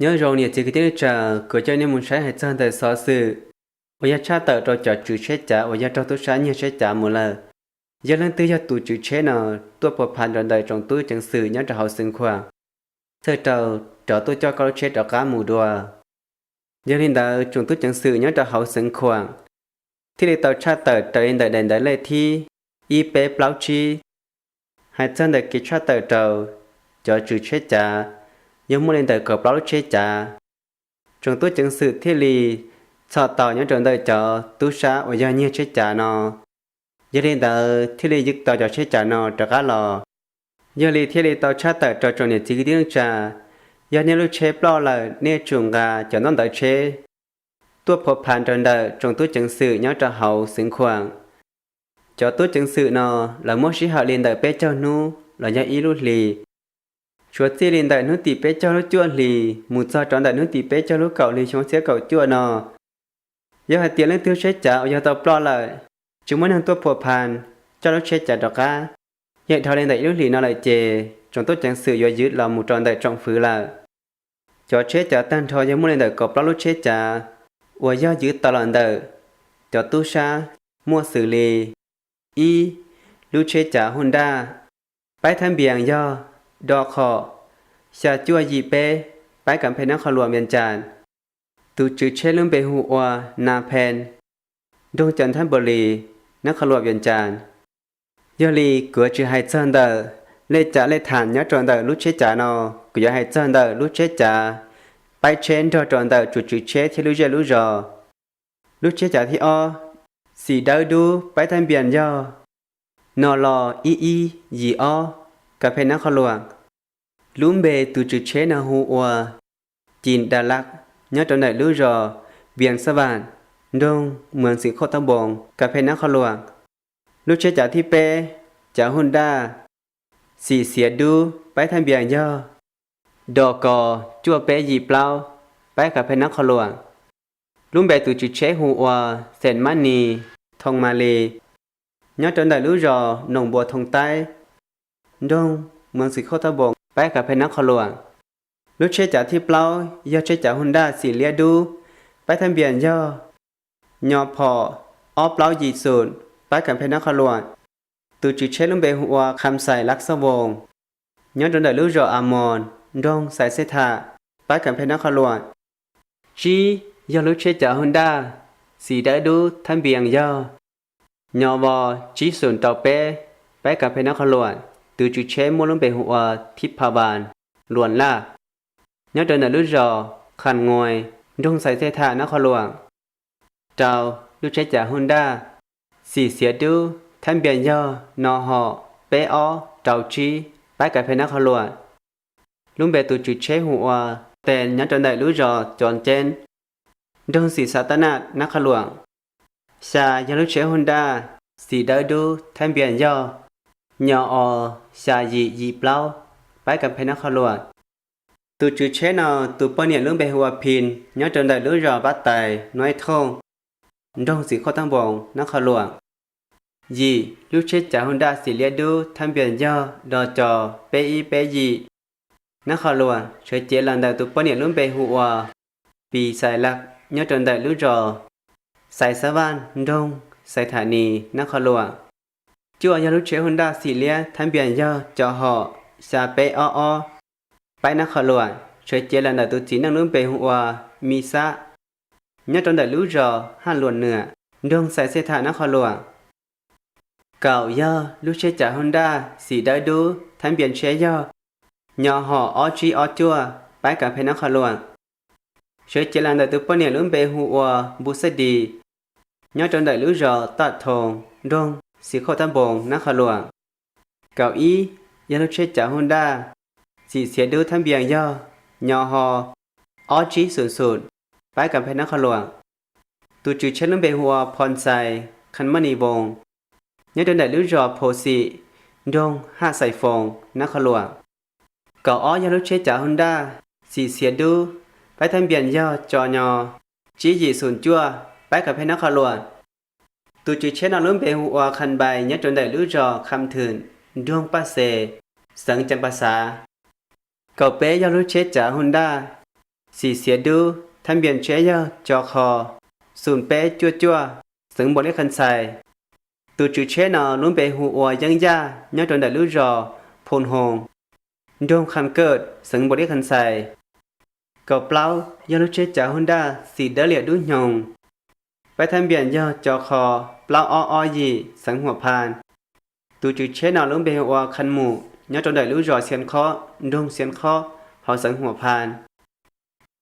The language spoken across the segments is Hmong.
Nyob zoo niam txiv kwv tij neej tsa, kuv coj nej mus saib hais txog ntawm xov xwm uas yog tshaj tawm rau cov tswv tsheb cav uas yog raug tub sab nyiag tsheb cav mus lawm. Yog leej twg yog tus tswv tsheb no tuaj pua pha rau ntawm tsoom tub ceev xwm nyob rau hauv xeev Khuam, txhawj rau rov tuaj coj koj lub tsheb rov qab mus dua. Yog li ntawd tsoom tub ceev xwm nyob rau hauv xeev Khuam thiaj li tau tshaj tawm raws li ntawm daim ntawv lej thib ib peb plaub tsib, hais txog ntawm kev tshaj tawm rau cov tswv tsheb cav yog muaj li ntawm kaum plaub lub tsheb cav. Tsoom tub ceev xwm thiaj li txhom tau nyob rau ntawm cov tub sab uas yog nyiag tsheb cav no. Yog li ntawd thiaj li ywg tau cov tsheb cav no rov qab los. Yog li thiaj li tau tshaj tawm rau tsoom niam txiv kwv tij neej tsa, yog nej lub tsheb ploj lawm nej tsum nqa cov ntaub ntawv tsheb tuaj pua pha rau ntawm tsoom tub ceev xwm nyob rau hauv xeev Khuam. Cov tub ceev xwm no lawv muab sij hawm li ntawm peb caug hnub los yog ib lub hlis, tshuav txij li ntawm hnub tim peb caug lub cuaj hlis mus txog rau ntawm hnub tim peb caug lub kaum hli xyoo ob txhiab kaum cuaj no. Yog hais tias leej twg tsheb cav uas yog tau ploj lawm, tsis muaj neeg tuaj pua pha coj lub tsheb cav rov qab, yog dhau li ntawm ib lub hlis no lawm ces tsoom tub ceev xwm yuav ywg los mus rau ntawm tsoom fwv lawm. Cov tsheb cav tag nrho yog muaj li ntawm kaum plaub lub tsheb cav uas yog ywg tau los ntawm cov tub sab muaj xws li: ib, lub tsheb cav Honda, paib thab npias yog do khom xya cuaj yim peb, paib kam phe nab qhov luam Vias Cas. Tus tswv tsheb lub npe hu ua Na Phen, nroog Cas Thab Npaus Lis, nab qhov luam Vias Cas. Yog li kuv tsis hais txog ntawm lej cav lej tham nyob rau ntawm lub tsheb cav no, kuv yuav hais txog ntawm lub tsheb cav paib tsheb nrog rau ntawm tus tswv tsheb thiab lub zej lub zos. Lub tsheb cav thib ob, xim dawb dub, paib thab npias yog no los ib ib yim ob, kam phe nab qhov luam. Lub npe tus tswv tsheb no hu ua Cim Da Laj, nyob rau ntawm lub zos Vias Xab Vam, nroog Mas Xim Khauj Thab Npoos, kam phe nab qhov luam. Lub tsheb cav thib peb, cav Honda, xim xiav dub, paib thab npias yog do kos cuaj peb yim plaub, paib kam phe nab qhov luam. Lub npe tus tswv tsheb hu ua Xeem Mab Nis Thoo Ma Lis, nyob rau ntawm lub zos Noos Npua Thoo Taib, nroog Mas Xim Khauj Thab Npoos, paib kam phe nab qhov luam. Lub tsheb cav thib plaub yog tsheb cav Honda xim liab dub, paib thab npias yog nyo phom ob plaub yim xum, paib kam phe nab qhov luam. Tus tswv tsheb lub npe hu ua Kham Xais Laj Xab Voos, nyob rau ntawm lub zos A Mos, nroog Xais Xej Tham, paib kam phe nab qhov luam. Tsib, yog lub tsheb cav Honda xim dawb dub thab npias yog nyo vos tsib xum rau peb, paib kam phe nab qhov luam. Tus tswv tsheb muaj lub npe hu ua Thib Pha Vas Luas Laj, nyob rau ntawm lub zos Kham Nguais, nroog Xais Xej Tham, nab qhov luam. Rau, lub tsheb cav Honda xim xiav dub thab npias yog no hom peb ob rau tsib, paib kam phe nab qhov luam. Lub npe tus tswv tsheb hu ua Tes, nyob rau ntawm lub zos Cov Ceeb, nroog Xim Xav Tab Naj, nab qhov luam. Xya, yog lub tsheb Honda xim dawb dub thab npias yog nyo os xya yim yim plaub, paib kam phe nab qhov luam. Tus tswv tsheb no tus poj niam lub npe hu ua Phis, nyob rau ntawm lub zos Pab Tais, Nuaib Thooj, nroog Xim Khauj Thab Npoos, nab qhov luam. Yim, lub tsheb cav Honda xim liab dub thab npias yog do cos peb ib peb yim, nab qhov luam, tshawv cev los ntawm tus poj niam lub npe hu ua Pis Xais Laj, nyob rau ntawm lub zos Xais Xab Vaj, nroog Xais Tham Nis, nab qhov luam. Cuaj, yog lub tsheb Honda xim liab thab npias yog cov hom xya peb ob ob, paib nab qhov luam, tshawv cev los ntawm tus txiv neej lub npe hu ua Mi Xab, nyob rau ntawm lub zos Haj Luam Nwam, nroog Xais Xej Tham, nab qhov luam. Kaum, yog lub tsheb cav Honda xim dawb dub thab npias tsheb yog nyo hom ob tsib ob cuaj, paib kam phe nab qhov luam, tshawv cev los ntawm tus poj niam lub npe hu ua Npu Xab Dis, nyob rau ntawm lub zos Taj Thoos, nroog Xim Khauj Thab Npoos, nab qhov luam. Kaum ib, yog lub tsheb cav Honda xim xiav dub thab npias yog nyo ho ob tsib xum xum, paib kam phe nab qhov luam. Tus tswv tsheb lub npe hu ua Phos Xais Kham Mab Nis Voos, nyob rau ntawm lub zos Phos Xim, nroog Haj Xais Foos, nab qhov luam. Kaum ob, yog lub tsheb cav Honda xim xiav dub, paib thab npias yog co nyo tsib yim xum cuaj, paib kam phe nab qhov luam. Tus tswv tsheb no lub npe hu ua Kham Npais, nyob rau ntawm lub zos Kham Thwm, nroog Paj Xes, xeev Ceeb Pas Xav. Kaum peb, yog lub tsheb cav Honda Xim Xiav Dub, thab npias tsheb yog co kho xoom peb cuaj cuaj, xeev Npaus Lis Khas Ntxhais. Tus tswv tsheb no lub npe hu ua Yeeb Yaj nyob rau ntawm lub zos Phu Hoo, nroog Khas Kaj, xeev Npaus Lis Khas Ntxhais. Kaum plaub yog lub tsheb cav Honda Xim Dawb Liam Dub Nyoog, peb thab npias yog co kho plaub ob ob yim, xeev Huam Phan. Tus tswv tsheb no lub npe hu ua Khas Mus nyob rau ntawm lub zos Xia Khob, nroog Xia Khob, hauv xeev Huam Phan.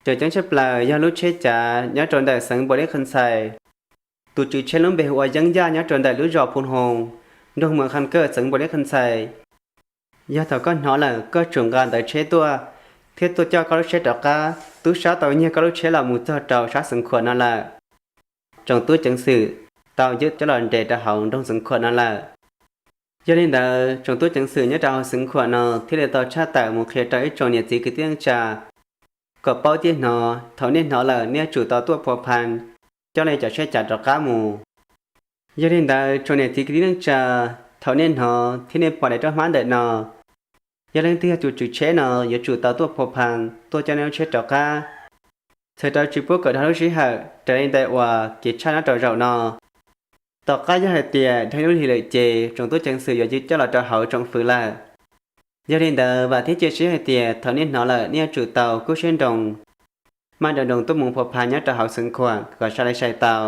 Tseem ceeb tshaj plaws yog lub tsheb cav nyob rau ntawm xeev Npaus Lis Khas Ntxhais. Tus tswv tsheb lub npe hu ua Yeeb Yaj nyob rau ntawm lub zos Phu Hoo, nroog Muas Khas Kaj, xeev Npaus Lis Khas Ntxhais. Yog thaum koj hnov lawm koj tsum nqa ntawv tsheb tuaj thiab tuaj coj koj lub tsheb rov qab. Tub sab tau nyiag koj lub tsheb los mus txog rau sab xeev Khuam no lawm, tsoom tub ceev xwm tau ywj coj los nres rau hauv nroog xeev Khuam no lawm. Yog li ntawd tsoom tub ceev xwm nyob rau hauv xeev Khuam no thiaj li tau tshaj tawm mus qhia rau ib tsoom niam txiv kwv tij neej tsa kom paub thiab hnov, thaum nej hnov lawm nej yuav tsum tau tuaj phua pha coj nej cov tsheb cav rov qab mus. Yog li ntawd tsoom niam txiv kwv tij neej tsa, thaum nej hnov thiab nej pom daim roj hmab ntawm no, yog leej twg yog tus tswv tsheb no yuav tsum tau tuaj phua pha, tuaj coj nej lub tsheb rov qab, txhawm rau tsis pub kom dhau lub sij hawm raws li ntawm uas kev tshaj nyob rau zaum no. Tom qab yog hais tias dhau lub hli lawm ces tsoom tub ceev xwm yuav ywj coj los rau hauv tsoom fwv lawm. Yog li ntawd vam thiab cia siab hais tias thaum nej hnov lawm nej yuav tsum tau kub siab nroos, maj nroos nroos tuaj mus phua pha nyob rau hauv xeev Khuam kom sai li sai tau.